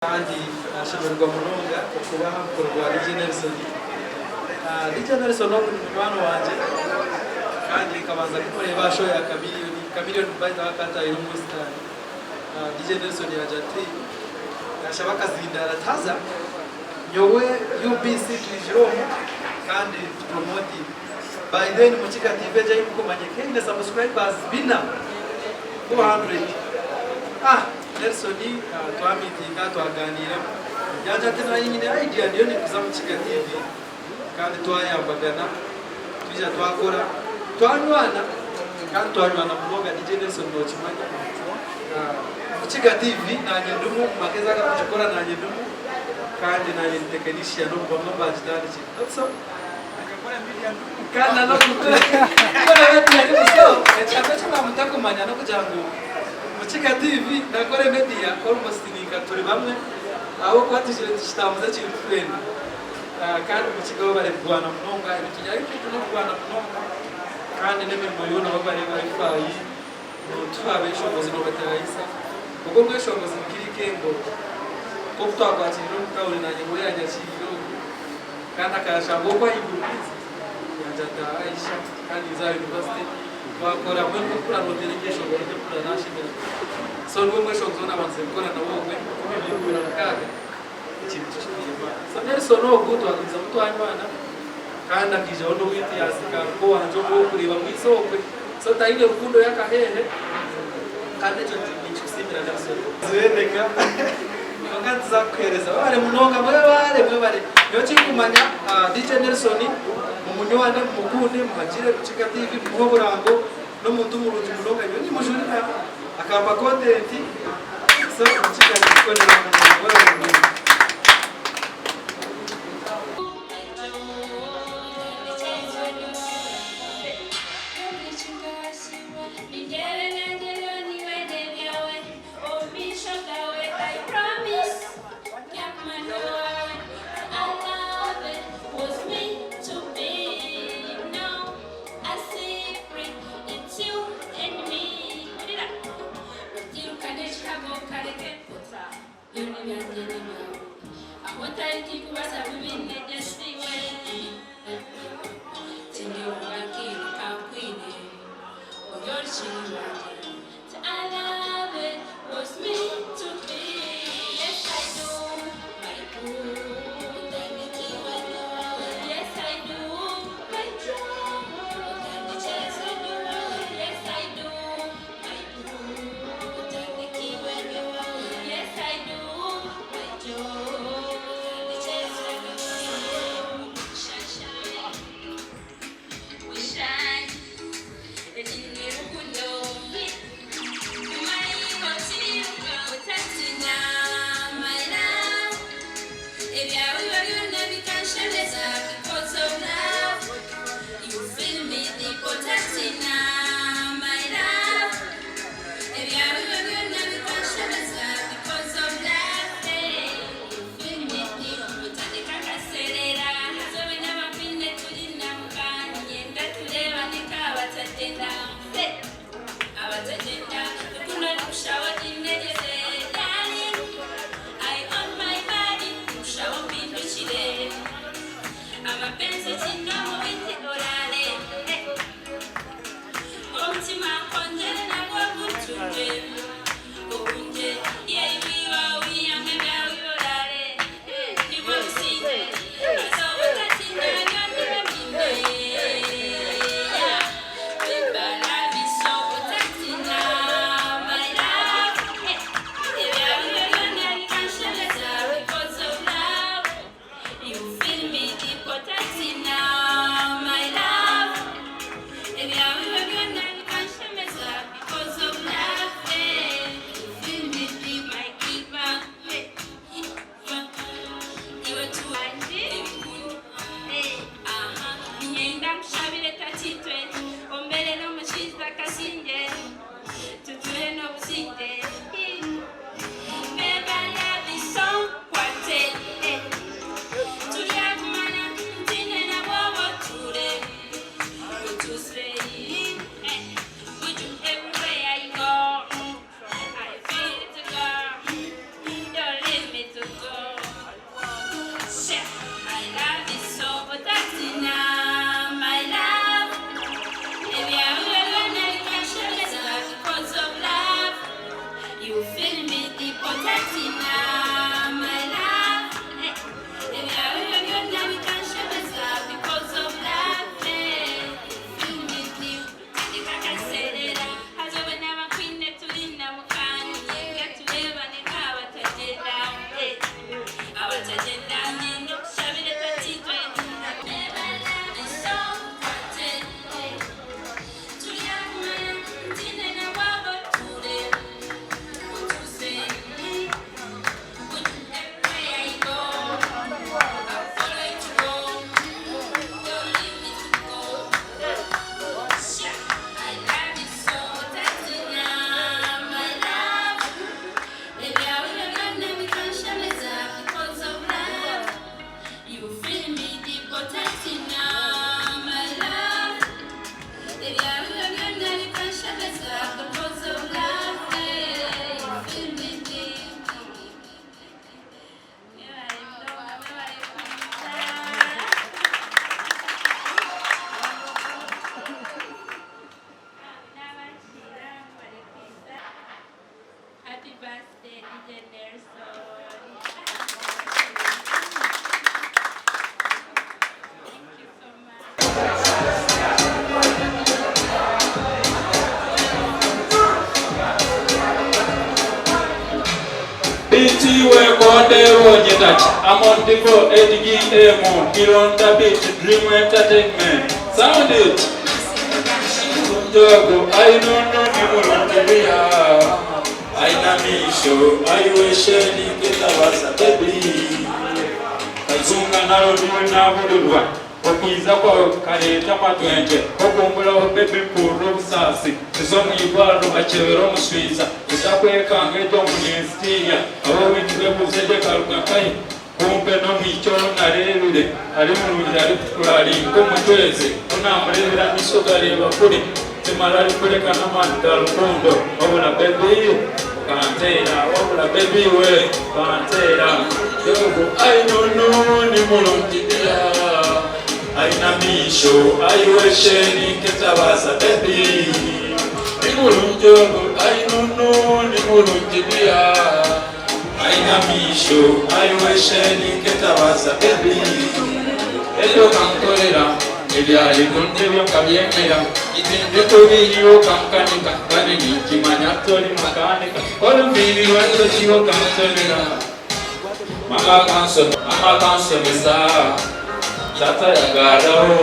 Kandi nashemererwa munonga okuba aha mukoro gwa DJ Nelson. DJ Nelson ogu ni munywani wangye kandi nkabanza kumureeba aha show ya Chameleone. Chameleone by the way akantahirira omu Western. DJ Nelson yaagira ati yashaba akazindaaro ati haza nyowe UBC twijire omu kandi tupromotinge. By then Mukiga TV egyo ei mukumanya ekaba eine subscribers bina, 400. Ah! Nelson twamitinga twaganiira yangira ati nanye nyine idea ndiyo ninkuza Mukiga TV kandi twayambagana twija twakora twanywana kandi twanywana munonga DJ Nelson nokimanya Mukiga TV nanye ndimu mumagezi aga kugikora nanye ndimu kandi nanye ndi technician omu bamwe abagitandikire not so? Kandi nanokukora media ndimu so ekigambo eki mwamutakumanya nokugira ngu Mukiga TV na Kore Media almost ninka turi bamwe ahabw'okuba tugire tukitambuza ekintu twena kandi Mukiga webare kurwana munonga ebintu bya YouTube n'okurwana munonga kandi n'emirimo yoona webare Wi-Fi notuha abeshongozi nobatahisa ogwo omweshongozi nikiri nk'engo nk'oku twakwakirire omu tawuni nanye niwe yanyakirire ogu kandi akashanga oku ahaiguru bizi yangira ati Aisha kandi ninza aha university Twakora mbwenu nk'oku orikureeba noteera ebyeshongoro ebi orikuhurira nashemererwa. So niwe mweshongozi ou naabandize kukora nawe ogwe 2016 ekintu tukitwire maani. So Nelson ogu twagumizamu twanywana kandi akaijaho n'owaitu yaaseka nk'owangye ogu orikureeba mwiso okwe. So taine rukundo y'akaheehe kandi ekyo ninkikusiimira Nelson. Zibendeka kwonka nituza kukuheereza. Webare munonga mwebare mwebare. Nyowe ekinkumanya DJ Nelson mumunywane mumukunde muhagire Rukiga TV mumuhe oburango n'omuntu murungi munonga nyowe nimujurira akampa content so Rukiga nitukorera munonga webare munonga. to go. Sha, my love is so protecting now, my love. Ebyawe byona bikanshemeza because of love. You feel me deep protecting now, my love. Ebyawe byona bikanshemeza because of love. You feel me deep. Ndikakaserera hazobe n'abakwine turi na mukanye turebane nk'abatagenda abatagenda nyine tushabire tatitwe. You feel me deep protecting now, my love. Ebyawe byona bikanshemeza because of love. You feel me deep. Mwebale munonga, mwebale kwija. N'abakiira mwebale kwija. Happy birthday, DJ Nelson. Thank you so much. BT Wekonde Roger I'm on the go, ADGM, Kironda Beat, Dream Entertainment. Sound it. Njogo, I don't know ni Aina misho, aiwesheni kitabasa baby. Kazunga nalo nabululwa okwiza kwawe kukareeta amatwengye okumburaho baby mpurira obusaasi ez'omu irwariro bakyebera omushwiza etakwekanga egyo ngu nensitiya abo witu bebuuze gye karuga nkahi kumpe n'omwikyo nareebire ari murungi arikutukura ari nk'omutweze kunamureebera amisho gareeba kuri timara arikureka n'amaani ga rukundo wabula baby kanteera wabula baby we kanteera yogo ainunu ni murungi dia aina misho aiwesheni ketabaza baby ni mulungi ogo ainunu ni mulungi dia aina misho aiwesheni ketabaza baby ebyo kankolera ebyali kuntebyo nkabyemera itindikubiriwo kankanika kandi nikimanya toli makanika olumbiri lwakiwo kansomera mama kansomesa tata yagarawo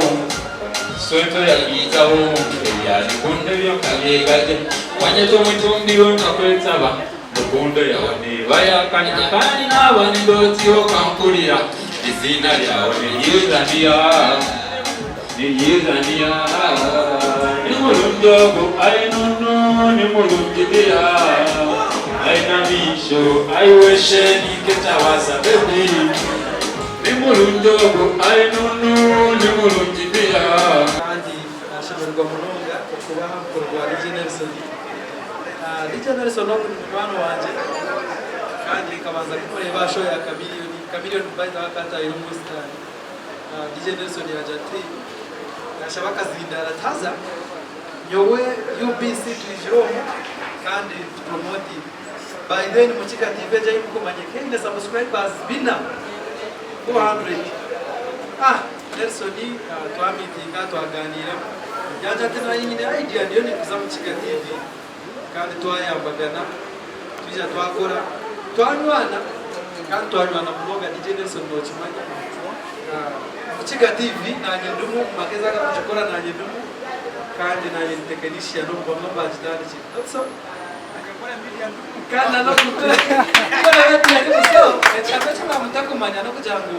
swento yagiitawo ebyali kuntebyo nkabyegaje wanyeta omutumbiwo nkakwetaba rukundo yawe nebayakanya kandi naaba nindootiwo kankulira izina lyawe niyizaniya niyizaniya ni mulungi ogo ainunu ni mulungi dia aina misho aiwesheni ketawaza baby ni mulungi ogo ainunu ni mulungi dia. Kandi ashemererwa munonga okuba aha mukoro gwa DJ Nelson. DJ Nelson ogu ni munywani wangye kandi nkabanza kumureeba aha show ya Chameleone. Chameleone by the way akatahire omu Western. DJ Nelson yagira ati yashaba akazindara taza nyowe UBC twijire omu kandi tupromoting. By then Mukiga TV ejo ayimukumanye keine subscribers bina 400. Nelson twamitinga twaganira yanja ati nayo nyine idea niyo nikuza Mukiga TV kandi twayambagana twija twakora twanywana kandi twanywana munonga. DJ Nelson nokimanya Mukiga TV nanye ndumu makeza akakugikora nanye ndumu kandi nanye ni technician n'obu bamwe bagitandikire so kandi nanokukora so ekintu eki namutakumanya nokugira ngu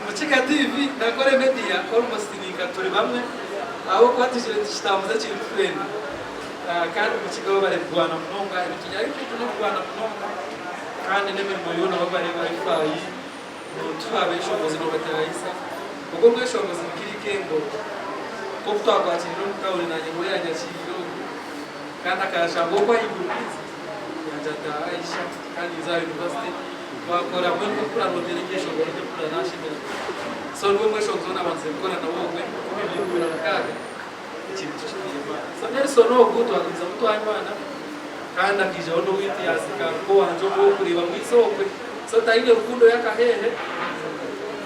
Mukiga TV nakore media almost ninka turi bamwe ahabwokuba tugire tukitambuza ekintu twena. Kandi Mukiga bo bari kurwana munonga ebintu bya YouTube n'okurwana munonga kandi n'emirimo yoona bo bareba ifayi tubabeshongozi nobaterayisa ogwo omweshongozi nkirike ngo nkoku twakwakirire omu tawuni nanye ngo yanyakirire ogu kandi akashanga okwo ahaiguru yanja ati Aisha kandi nza university. Twakora mbwenu nk'oku orarootera ekyeshongoro ky'empurira nashemererwa. So niwe mweshongozi ou naabandize kukora nawe ogwe 2016 ekintu tukitiire Imana. So Nelson ogu twagumizamu twanywana kandi akaijaho n'owaitu yaaseka nk'owangye ogu orikureeba mwiso okwe. So taine rukundo y'akaheehe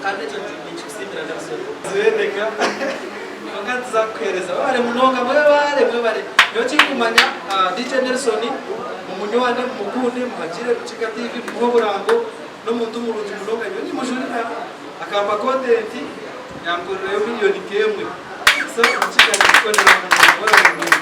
kandi ekyo ninkikusiimira Nelson. Zibendeka kwonka nituza kukuheereza. Webare munonga mwebare mwebare. Nyowe ekinkumanya DJ Nelson mumunywane mumukunde muhagire Rukiga TV mumuhe oburango n'omuntu murungi munonga nyowe nimujurira akampa content yankorerayo million nk'emwe. So Rukiga nikukorera munonga webare munonga.